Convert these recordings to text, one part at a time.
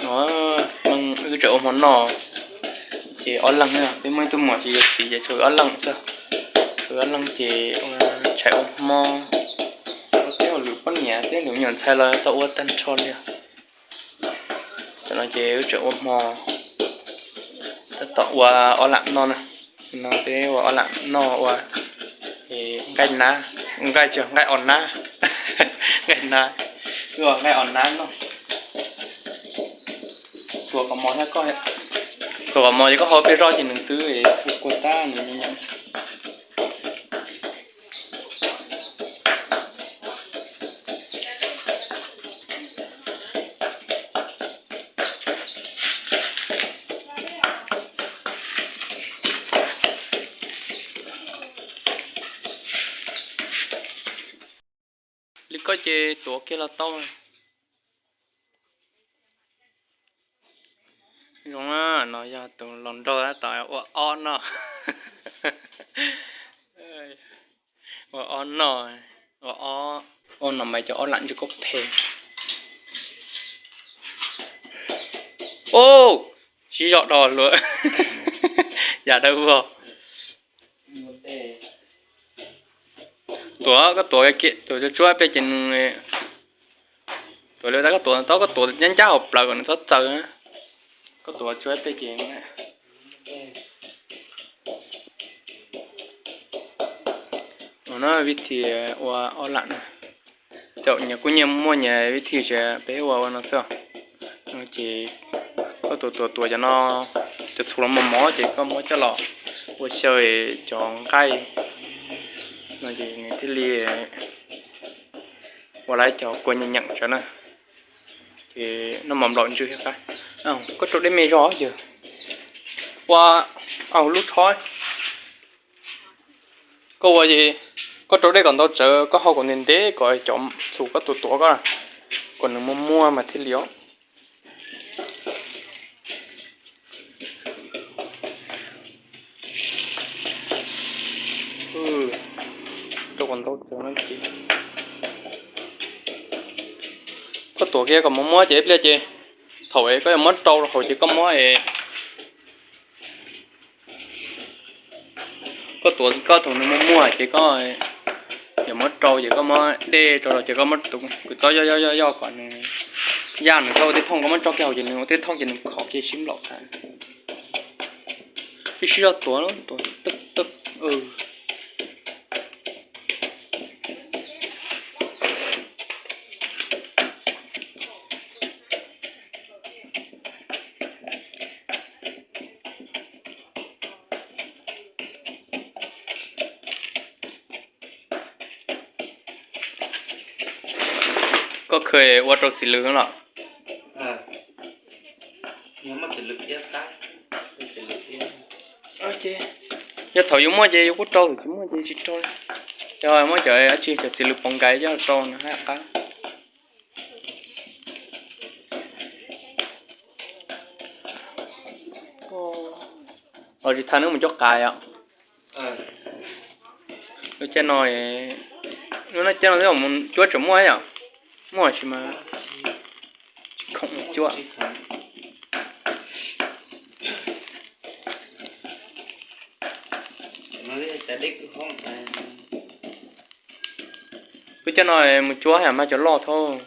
No, wb tseem ua hmo noj, ces ob leeg, peb muaj ib tug muam ces yog txiv ces tshuav wb ob leeg xwb. Tshuav wb ob leeg ces ua tshais ua hmo, ua tej hauj lwm poj niam thiab lwm me nyuam ntxhais los tau ua tag nrho li. Tam no ces wb tseem ua hmo, tab tom ua ob lam noj na. No peb ua ob lam noj ua nqaij nab, nqaij tsis, nqaij os nab, nqaij nab, wb ua nqaij os nab noj. Tuav qhov mos thiab koj, tuav qhov mos ces koj hau pliag zoj ces nws twb ua kua tab nws nyoos. Li koj ces tuav kiag los tau. Zoo, no yog tus hluas nraug tab tom ua ob noj. Ua ob noj, ua ob, ua no mas cov ob lam ntsej koj phem. Ub, sib zog do luag. Yam dawb vog. Tuav, koj tuav, tuav tsuab pliag ces nws, tuav li tab koj tuav tau, koj tuav ncaj ncaj hauv plawv kom nws txhob txaws. Koj tuav tsuab pliag ces no vib thi ua ob lam na. Cov nyias kuj nyias muaj nyias vib thi, ces peb ua ua no xwb. Ces koj tuav tuav tuav cov no, cov txhuv los mos mos ces koj muab coj los ua xyaw cov nqaij no ces nws thiaj li ua lawv cov kua nyeem nyeem tso na. Ces noj mov nplaum ntsws thiab qab. Koj rau dej me zog yawg. Ua, lub tshob. Koj ua, koj rau dej kom ntau tsawv, koj hau kom ntev ntev kom cov txhuv koj tuav tuav koj, kom nws muag muag mas thiaj li os. Rau kom ntau tsawv no ces koj tuav kiag kom muag muag ces ib pliag ces thaum koj yuav muab rau hauv ces koj muab es koj tuav koj thaum nws muag muag ces koj yuav muab rau ces koj muab dej rau los ces koj muab tus kua txob yoj yoj yoj yoj kom nws yaj nws txhob ua tej thooj, koj muab tso kiag hauv ces nws ua tej thooj ces nws khov kiag sib nplaum tas. Ib sib zog tuav, tuav tawb tawb. Koj kheev ua rau txiv lws los? Yog thaum yus muaj ces yus kuj rau, thaum tsis muaj ces tsis rau. Yog muab cov dab tsi cov txiv lws pov nkais coj rau nws haj qab. Los tsis thaij neb mus cuab qav yom? Lub caij no, lub caij no twb mus cuab tseem muaj yom? Muaj sis mas tsis khoom mus cuab. Lub caij no mus cuab yam mas cov loj thaub.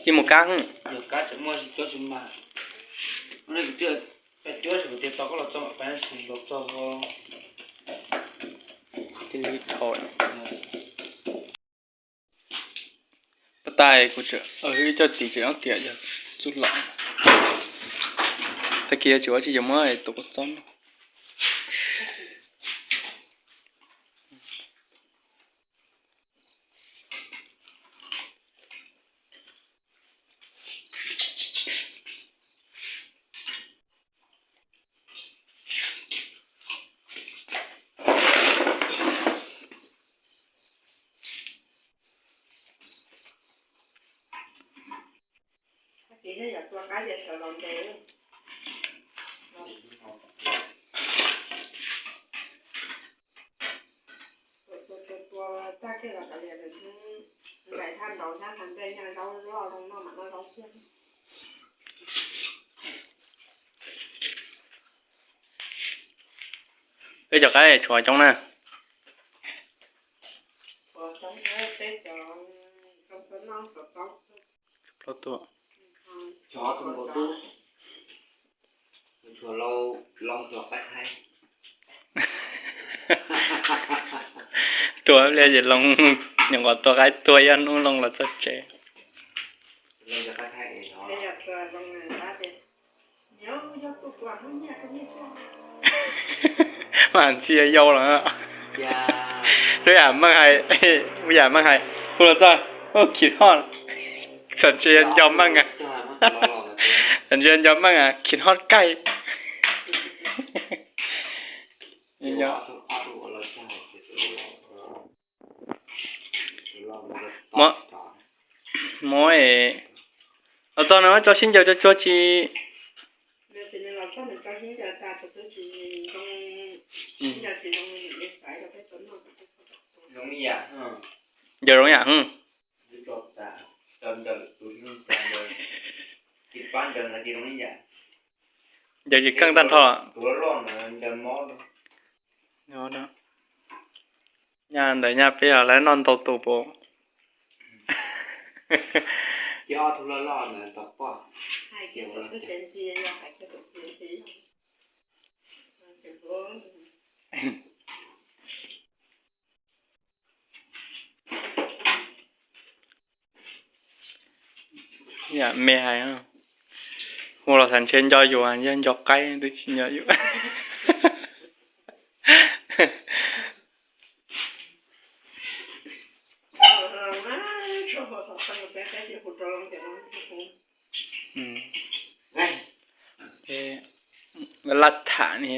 Cia mus kab. Tab tais kuv tseem, ib co tis tseem nyob tiam yog txuj lom. Tag kis yuav tsum ua tsis yog muab tus kua txob no. Peb cov qaib tshuav coob na. Plaub tuaj. Tua li ces Loos nyuam qhuav tua qaib tuag ib hnub Loos los txog tsev. Mas ntxhi yau los. Ua yam meej hais, ua yam meej hais, hu los txog, khim hoj, txawm tsis yog nco meej, txawm tsis yog nco meej, khim hoj kaij. Mov, los txog no tso sib ncaws tsuag tsuag tsis. Ncaws zoo yam. Ncaws tsis keej tag nrho. Nyaj ntawd nyaj peb los lawv noj ntau tus pua. Yam me hais, hu los xav ntshe nco yus, yog nco qaib twb tsis nco yus. Laj tham ni.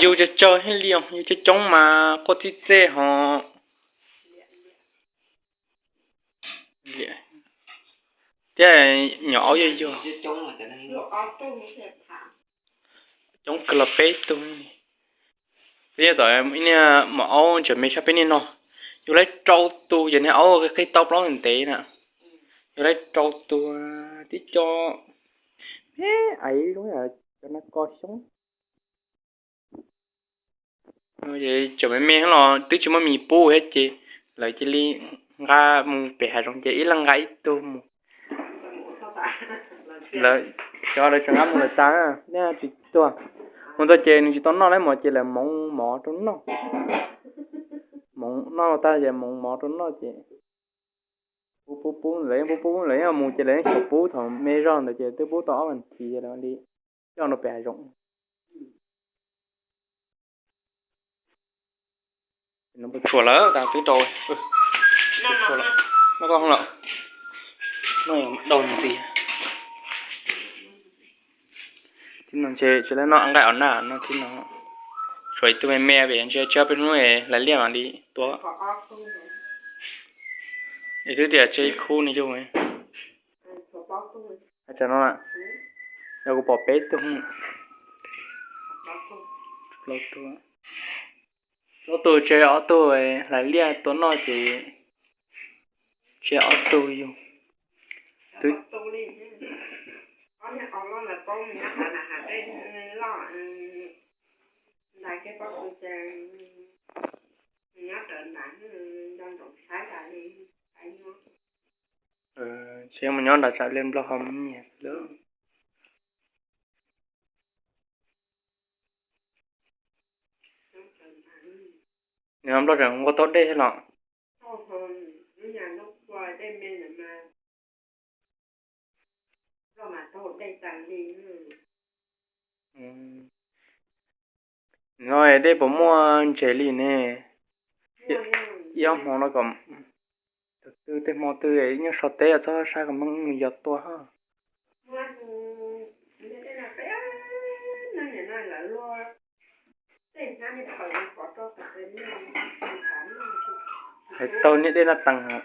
Yus tsawg tsawg thiaj li, yus coob coob mas quaj txij txej ho. Thiab nyuam aub yog yog coob kawg los peb tug. Peb yog tom ib niag maum aub tseem me tshaj peb niag no, yus laib rau tus ces niag aub qig tau plaub ntev na. Yus laib rau tus tib co, me aiv zoo cov nas kos xyoob. Tseem me me los twb tsis muaj mis pub thiab ces lawv cia li nqa mus pem hav zoov ces ib leeg nqa ib tug mus. Lawv, cov lawv tseem nqa mus lawm tas, nej tsis tuag. Mus txog ces nws tsis tau noj lawm mov ces lawv moov mov rau noj. Moov noj tag ces moov mov rau noj ces pub pub pub, lawv yeej pub pub, lawv yeej mus ces lawv yeej xyaum pub thaum me zog ntawd ces twb pub tau ob vas thiv ces lawv li coj rau pem hav zoov. Tshuam lawm tas twb rau. Noj koj lawm. Noj dau ntxiv. Thib no ntshe tsis noj nqaij os na, no thib no. Tshuav ib tug me me pem ntshe tshiab peb hnub hlais liaj mam li tua. Es twb tias tshiab ib khub ni yug. Tsam no yog kuv pom peb tug, plaub tug, plaub tug tshiab ob tug hlais liaj tua noj ces tshiab ob tug yug. Twb Ntshe mus nyob nram tsam li nplog ho nyiam xwb. Nws nplog tseem nqua tau dej thiab los? No dej puas muaj ntses li ne? Ib ob hmo no kom tus twg tej hmo twg nyob so teb txhob saib kom meej mus yos tua hab. Hais tau niam dej noj tees.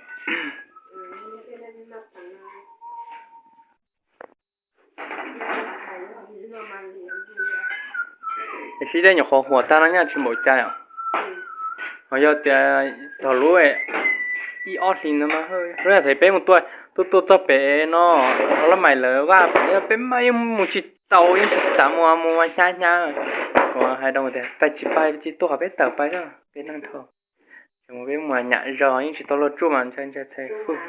Tiam sis tej nyuam qhuav huam tag no nyaj tsis npaum cas os. Ho yog tias thaum lub ib ob hlis no, lub yog thaum peb mus tua, tuaj tuaj txog pem no, lub mais lawv vaj pem, peb mas yeej mus tsis tau, yeej tsis xav mus, mus mas hnyav hnyav. Kuv hais rau tias pais tsis pais, tsis tuaj qhov peb tawm pais, peb neeg dhau, ces mus peb mus nyam zog yeej tsis tau luag tsuj mas ntshai ntshai txhais fwj.